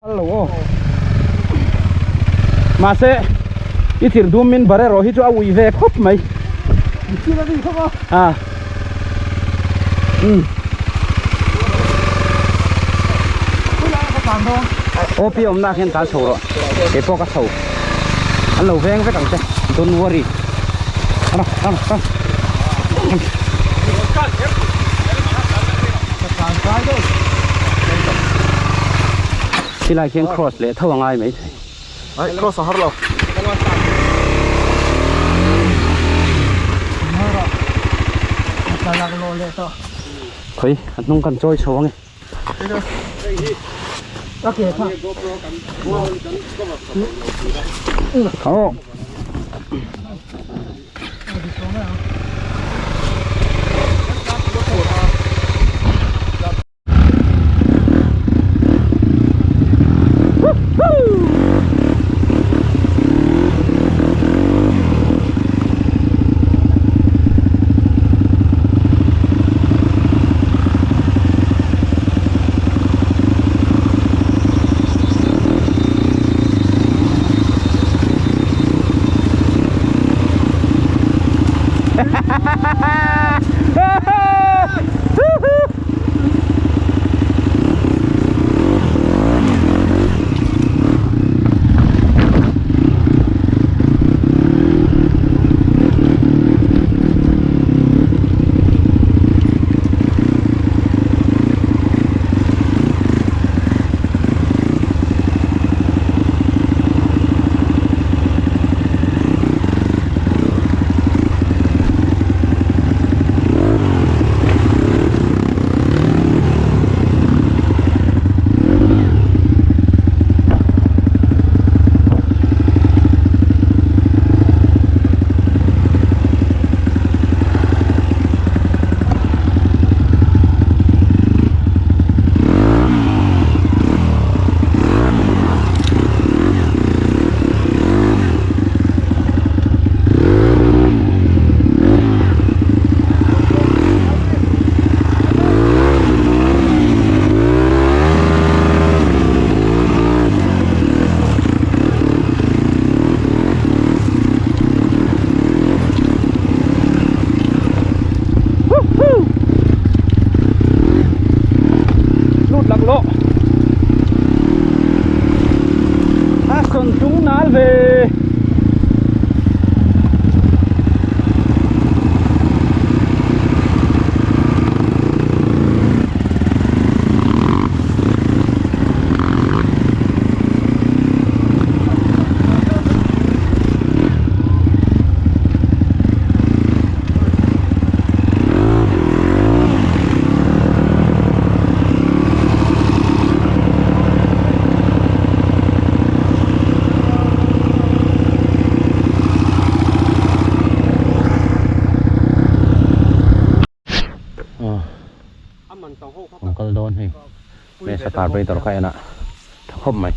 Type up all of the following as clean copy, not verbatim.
Kal lo aw. Mahse, i thir dum min bar erawh hi chu a ui ve khawp mai. Thil a ri khawp a. A. Umm. OP awmna ah khian tlan chho rawh. Kei pawh ka chho. An lo veng vek ang che. Don't worry. Rang rang rang. Khilai khian cross leh tho a ngai mai thei. Ai cross a har lo. Khawi a hnung kan chawi chho ange. Aw. Lut lak lawh a sawn tung nal ve. An kal dawn hei mesa carburetor kha en a tha khawp mai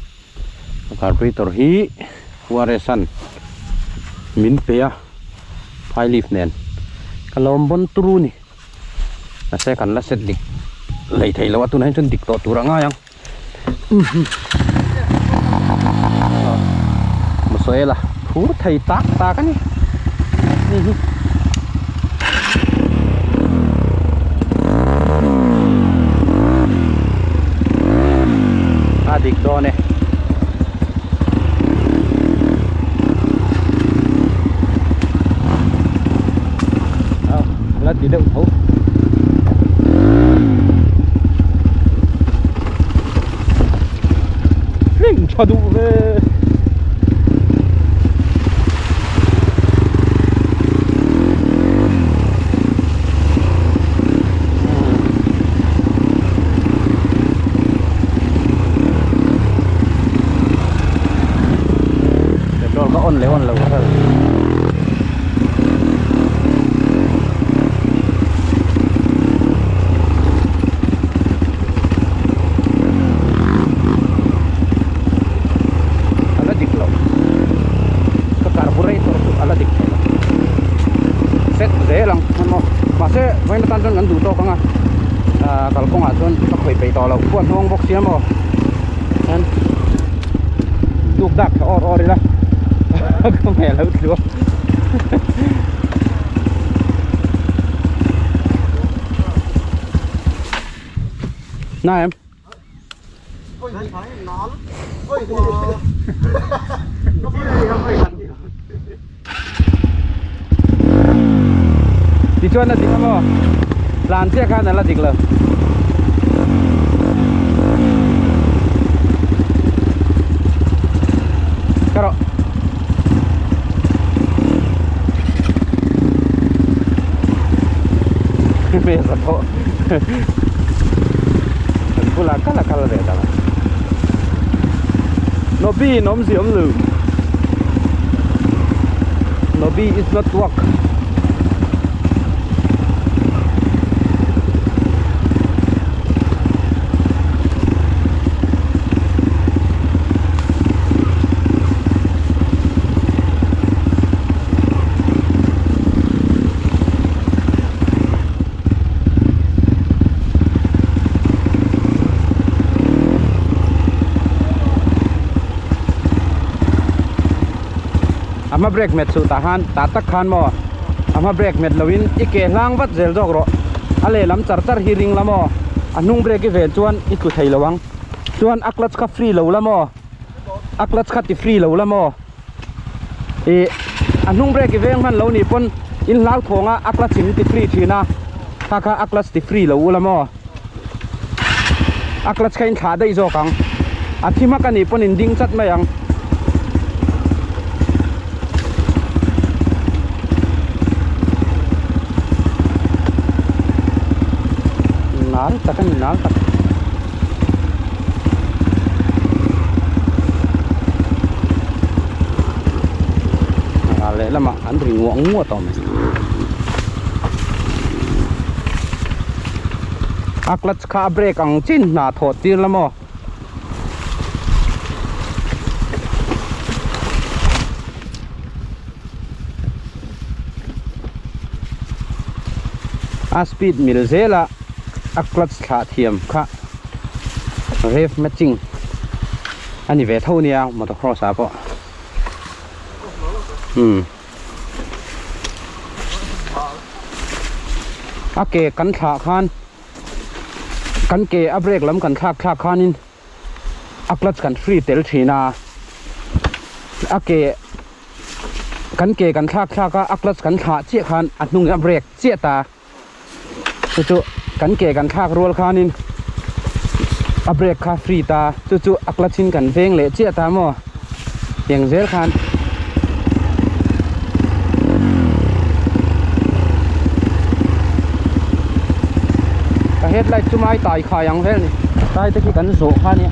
carburetor hi Juarez an min pe a phai leaf nen ka lawm bawn turu ni mahse kan la set dik lei thei lo a tunah hian chuan dik tawh tur a ngai ang Masawi la phur thei tak tak a ni. A dik dawn e. La ti deuh tho. Hring tha duh ve. Petrol ka on leh on lo ka hre lo. A la dik lo ka carburetor chu a la dik thei lo set zel ang emaw mahse vawiin atan chuan kan duh tawk ang a ah kalkawngah chuan ka khawih peih tawh loh khuan hnawng bawk sia maw hian. Dak thla awr awr ila ka hmel lo tlu a. Na em? Tichuan a dik a maw? Tlan chiah khan a la dik lo. Ka rawh. Hmel pawh an bulah kal a kal ve ta mai. Nobi in awmzia awm lo. Nobi is not work. A hma brake hmet chhuh tah khan tah tak khan maw a hma brake hmet loin i ke hlang vat zel zawk rawh a lehlam char char hi ring la maw a hnung brake i ven chuan i tlu thei lo ang chuan a clutch kha free lo la maw a clutch kha ti free lo la maw. Ih a hnung brake i veng hman lo nih pawn in hlau thawng a a clutch in ti free thin a kha kha a clutch ti free lo ula maw a clutch kha in thlah daih zawk ang a thi hmak a nih pawn in ding chat mai ang. Nal tak a ni nal tak. Ral leh lamah an ri nguah nguah tawh mai. A clutch kha a brake ang chin hna thawh tir la maw. A speed mil zela a clutch thlah thiam kha rev matching a ni ve tho nia motocross ah pawh umm a ke kan thlah khan kan ke a brake lam kan thlak thlak khanin a clutch kan free tel thin a a ke kan ke kan thlak thlak a a clutch kan thlah chiah khan a hnung a brake chiah ta chu chu kan ke kan thlak rual khanin a brake kha free ta chu chu a clutch in kan veng leh chiah ta maw tiang zel khan ka headlight chu mai tai khai ang vel ni tai te khi kan zawh kha nia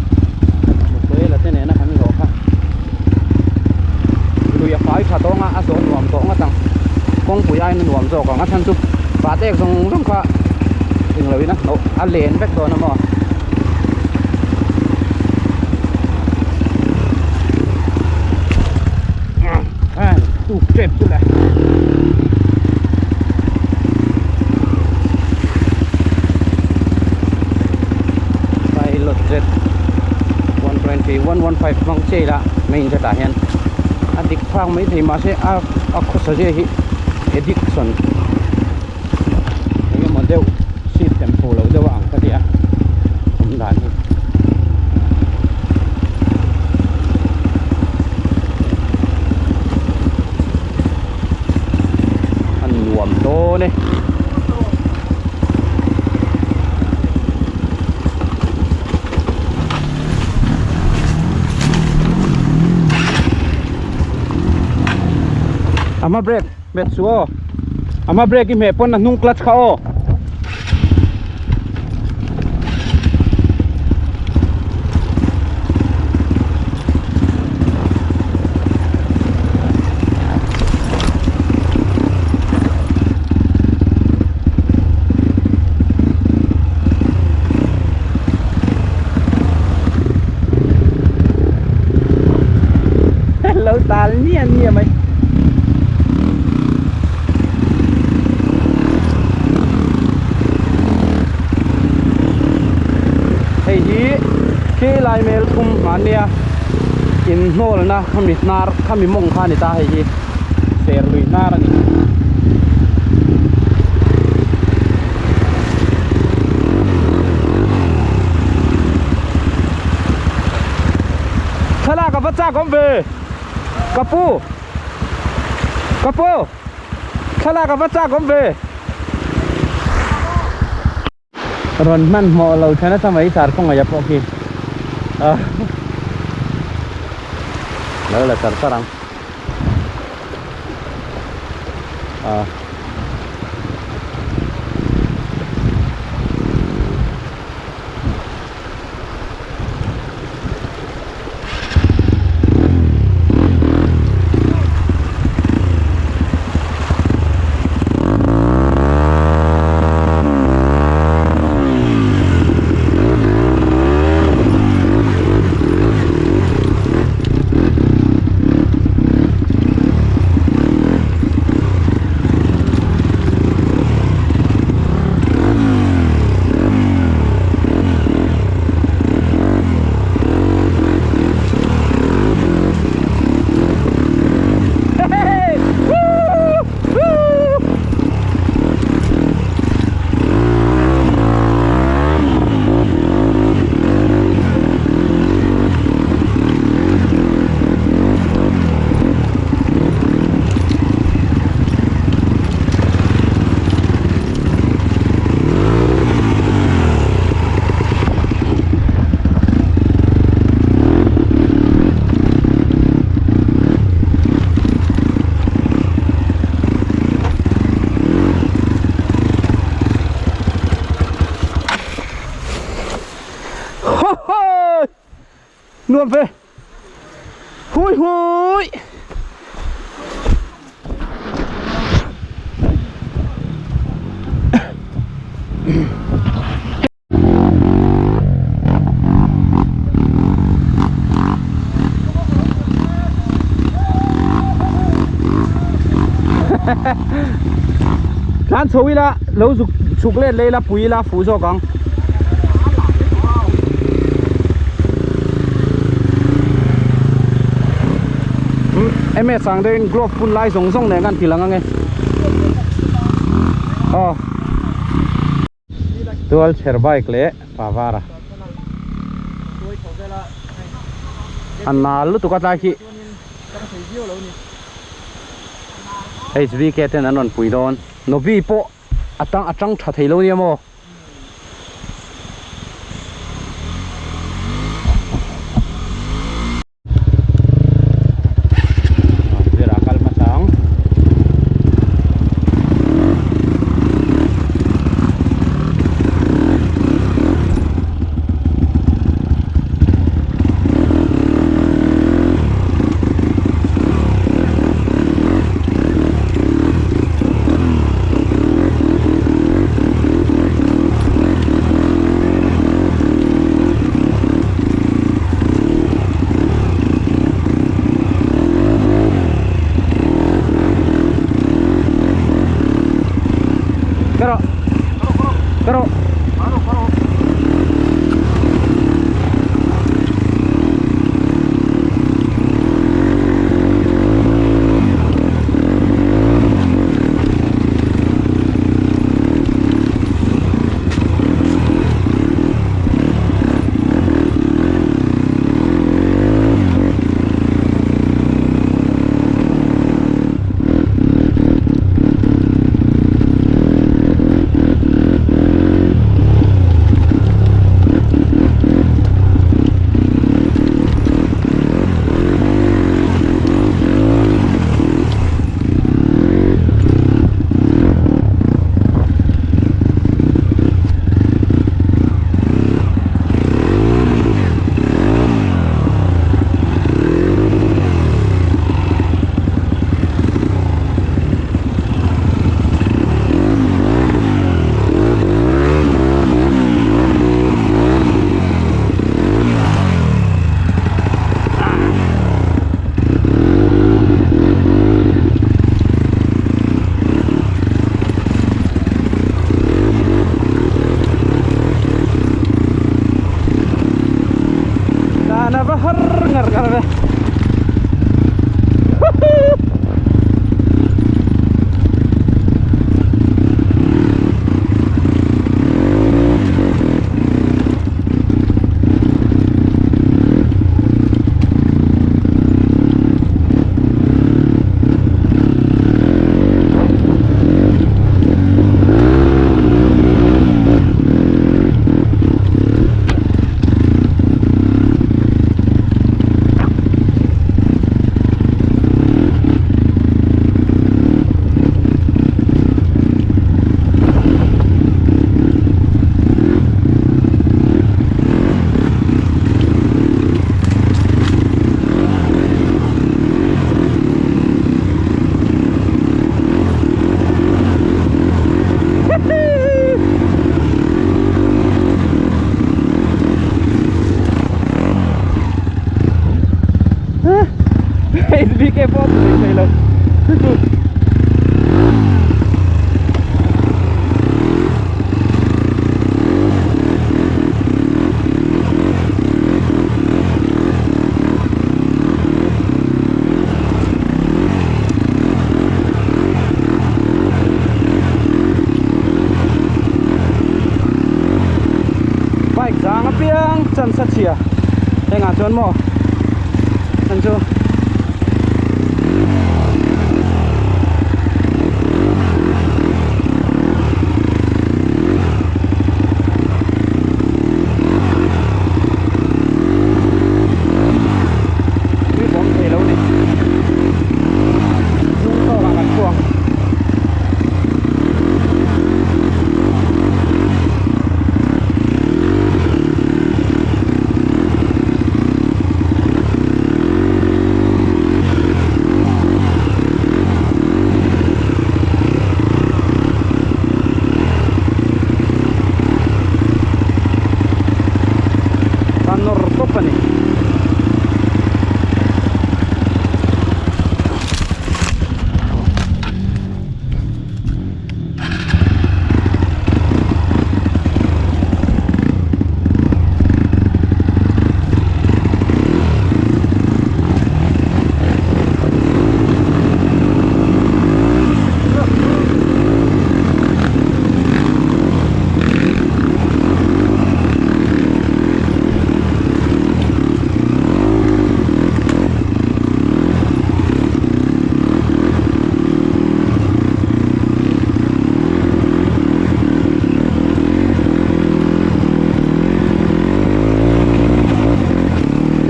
Mawpuela te nena kan zawh kha lui a fai tha tawng a a zawh nuam tawh ngawt ang kawngpui aiin a nuam zawk ang a chhan chu vah tek zawng zawng kha englo in a hnawh a len vek dawn a maw. Tuk tep chu le. Pilot Z 120 115 hmang chei la main jet ah hian a dik phak mai thei mahse a a khawsa zia hi addiction eng emaw deuh system fuh loh deuh a ang ka ti a awm dan hi. A nuam dawn e. A hma brake hmet suh aw a hma brake i hmeh pawn a hnung clutch kha aw. Lo tal nian nia mai. Hei hi khi lai mel thum hman nia. Inhnawlna khami hnar khami mawng kha a ni ta hei hi serlui hnar a ni. Thlalak a va chak awm ve ka pu ka pu thlalak a va chak awm ve. Rawn hmanhmawh lo tha nasa mai sar khawngaih a pawh khi ah lo la char char ang ah. Nuam ve hui hui Tlan chho ila lo zuk chhuk let leh ila pui ila fuh zawk ang. MS ang deuhin glove bun lai zawng zawng nen khan ti lang ange. Aw. Tual chher bike leh pavara. A nal lutuk a tlai khi. HVK ten an rawn pui dawn. Novi pawh a tang a tang tha thei lo nia maw. Zira kal hmasa ang. ngar ngar ve. SBK pawh a thei thei lo. Bike zang apiang chance a chhia hengah chuan maw an chu tui bawm thei lo ni hnung tawkah kan chhuak. Ka nawr tawp a ni.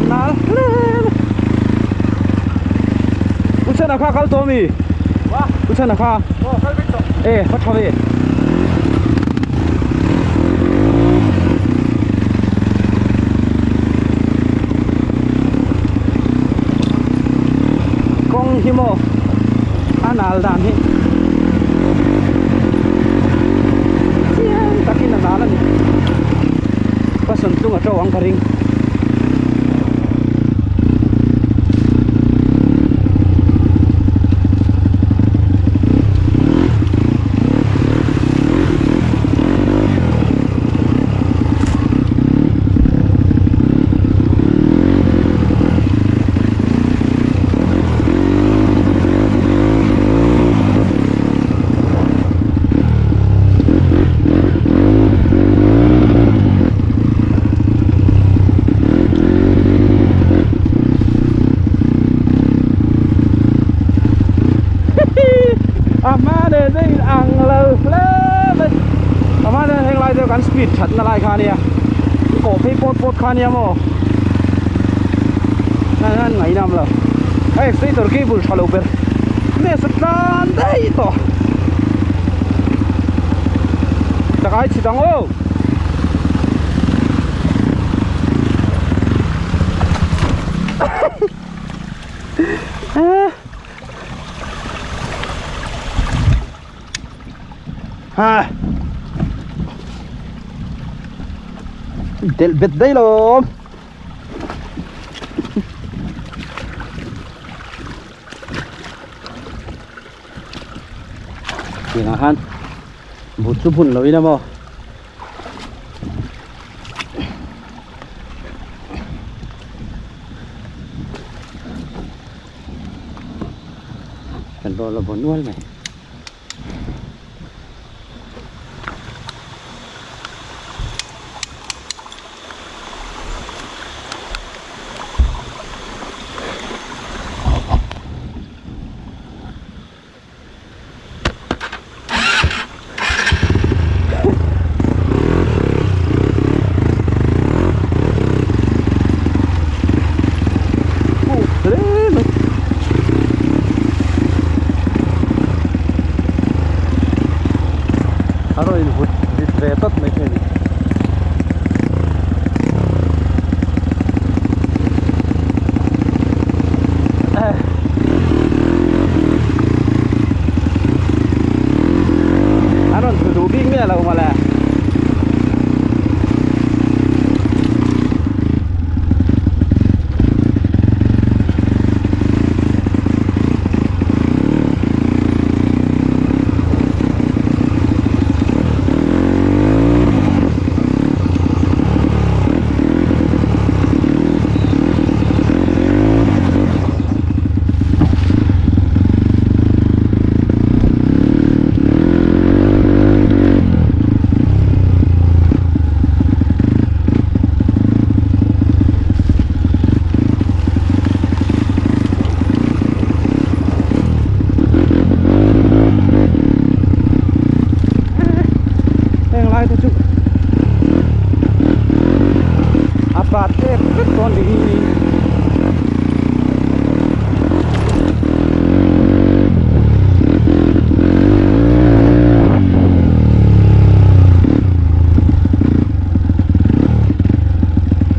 Nal hle U Chhana kha kal tawh ami? U Chhana kha? E va tha ve. Kawng hi maw a nal dan hi chiang takin a nal a ni passion tlung a to ang ka ring. A hma nen a in ang lo hle mai a hma nen heng lai te kan speed that na lai kha ania kawh phei pawt pawt kha ania maw nan an ngaih nam lo a accelerator cable tha lo ber nasa tlan daih tawh takai chhit ang aw. Ha. Delh bet daih lo. Tiangah khan but chu hmun loin a maw. Kan roll a baw nual mai. A rawn invut rit ve tawt mai thei a ni. A rawn tlu duh bik miah lo mawle. Heng lai te chu a pat em vek dawn ni hi.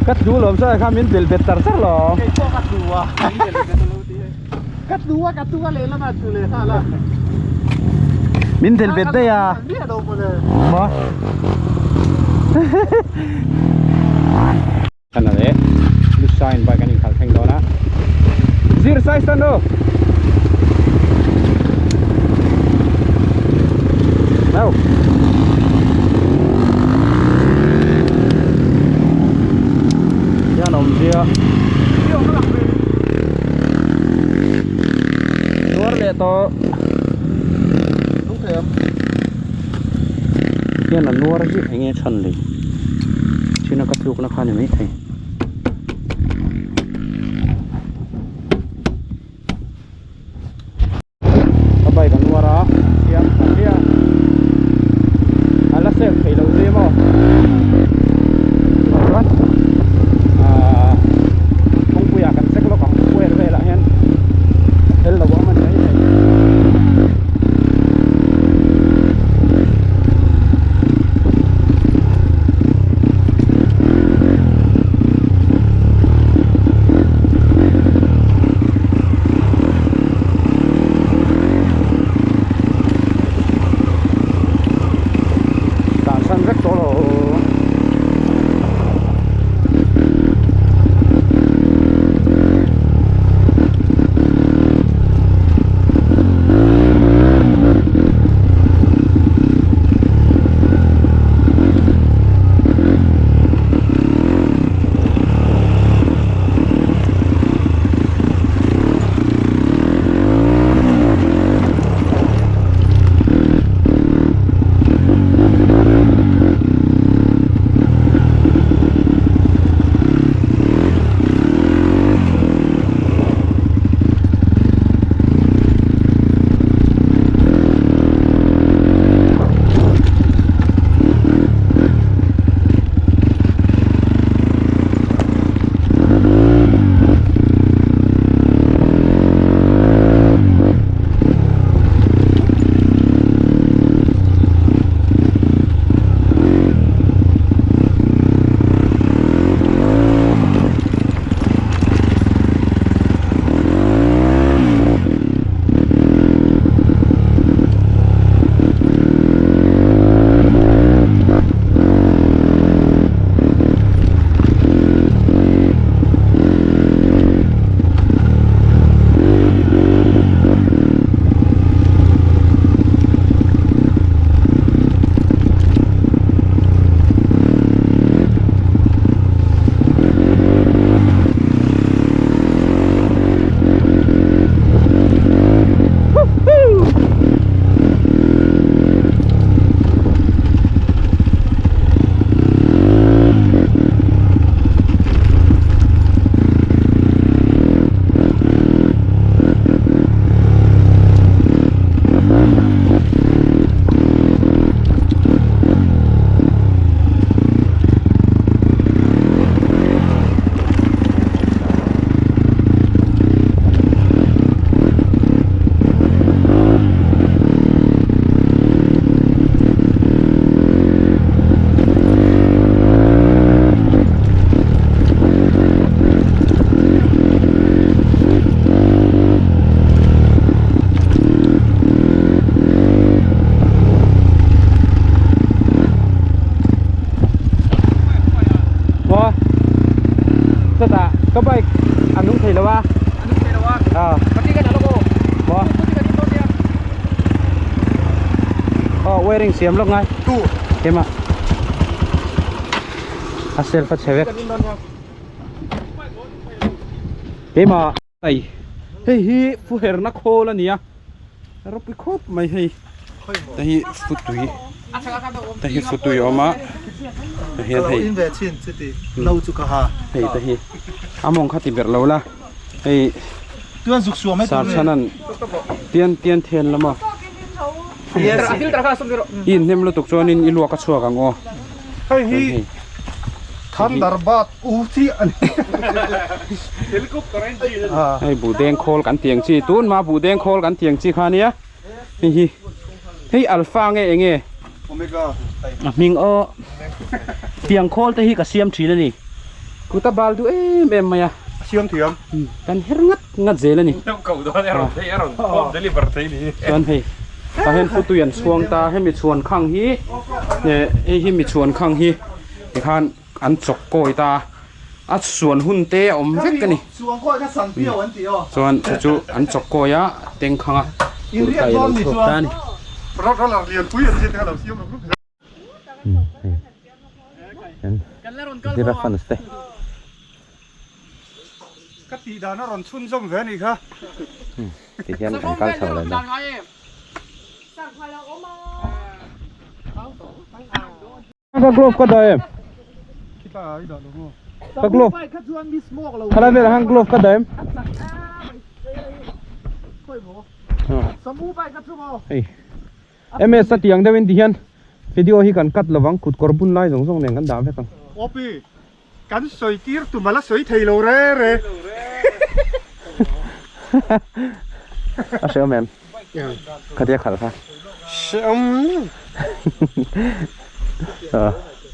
Ka tlu lawm sawi kha min bel bet char char lo. Kei pawh ka tlu a, min bel bet alo ti e. Ka tlu a, ka tung a lehlamah tlu leh nghal a. Min bel bet daih a. Miah lo mawle. Maw. Kan a leh Lusain bike an inkhalh thleng dawn a zir sai stand aw no hian awmzia nuar leh tawh hian a nuar hi enge chhan le china ka tlukna kha ni maithei. Ka bike a nuar a siam tha hliah a la save thei lo zui maw chuan ahh kawngpuiah kan check lawk ang square velah hian a fel lo awm a ni maithei. a a maw aw wiring siam lawk ngai keimah a self a chhe vek keimah hei hei hi fuherna khawl a ni a ropui khawp mai hei te hi futui te hi futui a awm a te hian hei hei te hi a mawng kha ti berh lo la hei sarchhanan tian tian then lama i inhnem lutuk chuanin i luak a chhuak ang aw hei hi Thunderbird u chi a ni hei buhdeng khawl kan tih ang chi tun hma buhdeng khawl kan tih ang chi kha ania hei hi hei alpha nge eng nge a hming aw tiang khawl te hi ka siam thin a ni kuta bal duh em em mai a siam thiam kan her ngat ngat zel a ni chuan hei tah hian futui an chhuang ta hemi chhuan khang hi eh hei hi mi chhuan khang hi tikhan an chawk kawi ta a suan hun te a awm vek a ni chuan chu chu an chawk kawi a tengkhang a kurtai a lo chhuak ta a ni. Ka tih dan a rawn chhunzawm ve a nih kha. Ti hian kan kal chho leh dawn. Ka glove ka dah em? Ka glove. Khalai velah khan glove ka dah em? Hei. MS a tiang deuhin ti hian video hi kan cut lovang kut kawr bun lai zawng zawng nen kan dah vek ang. Opi, kan sawi tir tum a la sawi thei lo re re. A hre awm em? Khatia khalh kha. Hre awm.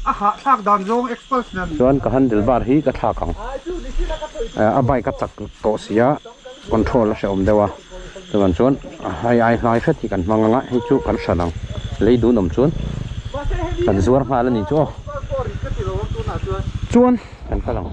A hahthlak dan zawng expulse nen. Chuan ka handle bar hi ka thlak ang. A bike a chak tawh sia control a hrehawm deuh a. Chuan chuan hei ai hlai hret hi kan hmang ang a, hei chu kan hran ang. Lei dun awm chuan kan zuar nghal a ni chu aw. Chuan kan kal ang.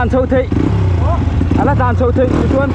tlan chho theih a la tlan chho theih tichuan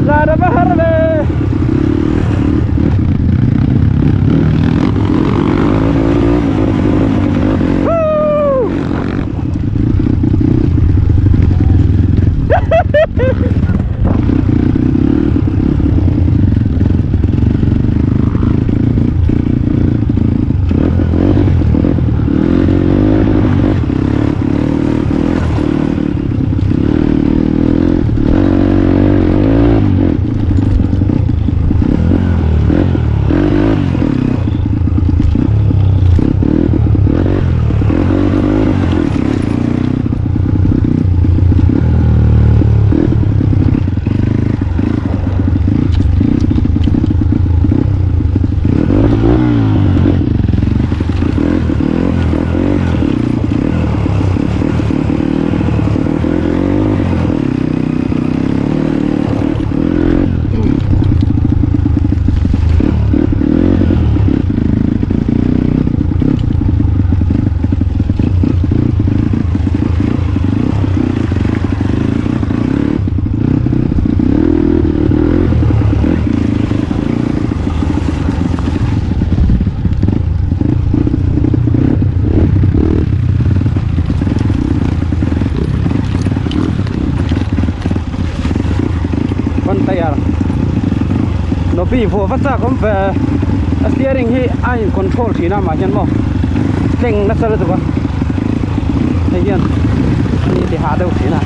Tlan a va har ve. Front tire Nopi vuah va chak awm ve a steering hi a in control thin a mah hian maw tleng nasa lutuk a hei hian a ti hah deuh thin a.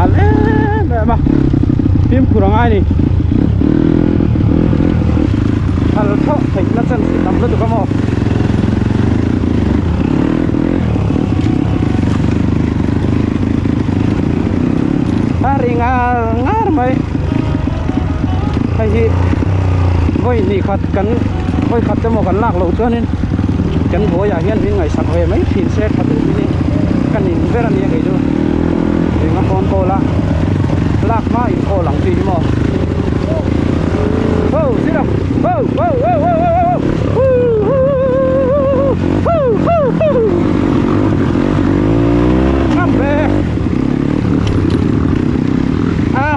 Al em em a fimkhur a ngai a ni thal thawh theih na chance hi tam lutuk a maw. A ri ngar ngar mai hei hi vawi hnih khat kan vawi khat te maw kan lak loh chuanin kan buaiah hian min ngaihsak ve mai thin se tha duh hi ka ning ber a nia kei chu eng a phone call a lak hma in call ang chi hi maw ho zira ho ho ho ho ho ho hu hu hu hu ngam ve a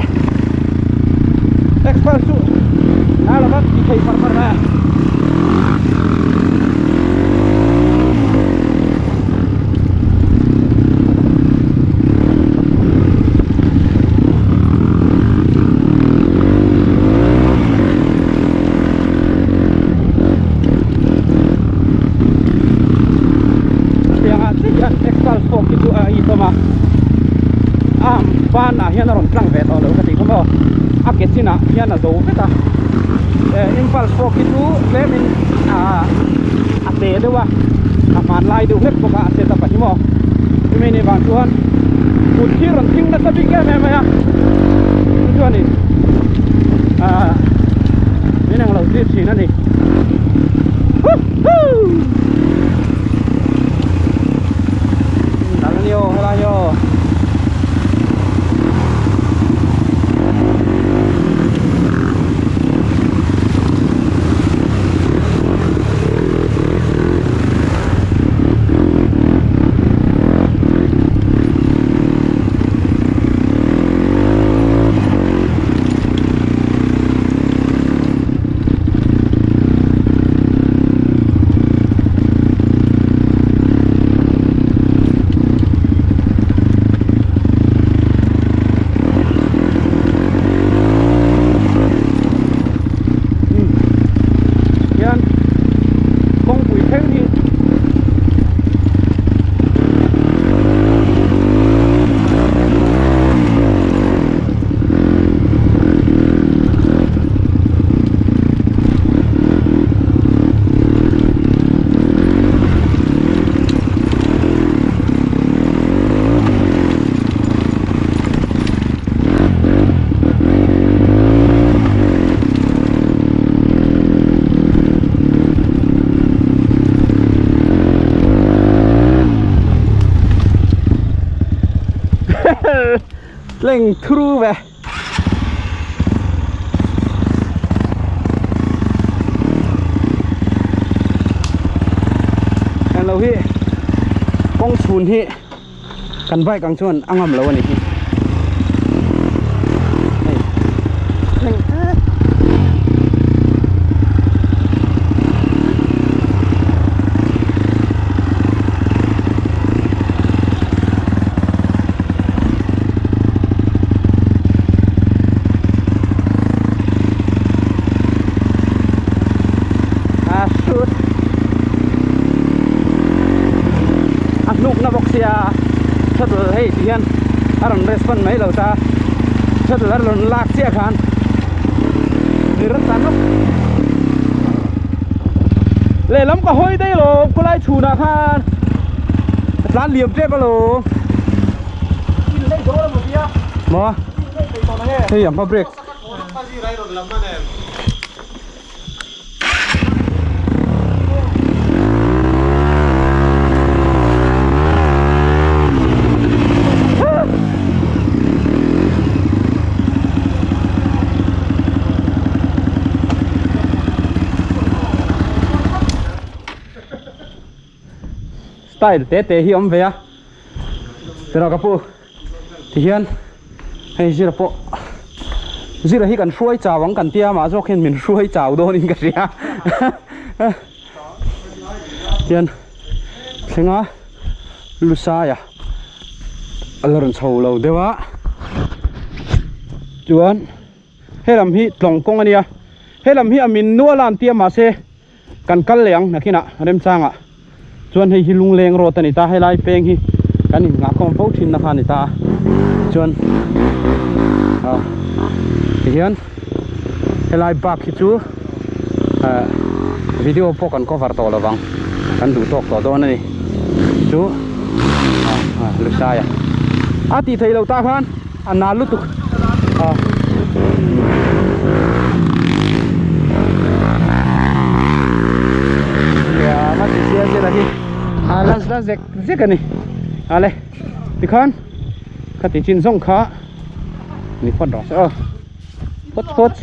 expert chu a lova ti thei far far mai a. Tiangah chiah hian exhaust fork hi chu a itawm a, a banah hian a rawn tlang ve tawh lo ka tih kha maw, a ke chinah hian a zo vek a, impulse fork hi chu tlemin ahh a te deuh a a hmanlai deuh hlek bawk a a set up a hi maw chumi ni vang chuan kut hi rawn thing nasa bik em em mai a chu chuanin ahh min ang lo tir thin a ni huhuu nal a ni aw helai hi aw. Hian kawngpui thleng hi Leng thru ve. Heng lo hi kawng chhun hi kan bike ang chuan a ngam lo a ni hi hei thleng a shoot a hnukna bawk sia shuttle hei ti hian a rawn respond mai lo ta shuttle a rawn lak chiah khan mi rawn tan nawk lehlam ka hawi daih lo khawlai chhunah khan a tlan liam tep alawm maw hei a hma brake Style te te hi awm ve a tiraw ka pu tihian hei zira pawh zira hi kan hruai chau ang kan tia mah zawk hian min hruai chau dawnin ka hria tihian thlenga lusaia a la rawn chho lo deuh a chuan helam hi tlawng kawng a nia helam hi a min nual a an tia mahse Kan kal leh ang nakinah remchangah chuan hei hi lungleng road a ni ta, helai peng hi kan innghahkhawm fo thin na kha a ni ta a. Chuan ah tihian helai bak hi chu ah video pawh kan cover tawh lo vang kan duh tawk tawh dawn a ni chu ah ah Lusaia a tih theih loh tah khan a nal lutuk ah. Tia ti sia zela hi a la la zek zek a ni ale tikhan khati chin zawng kha ni phawt rawh se aw phawt phawt.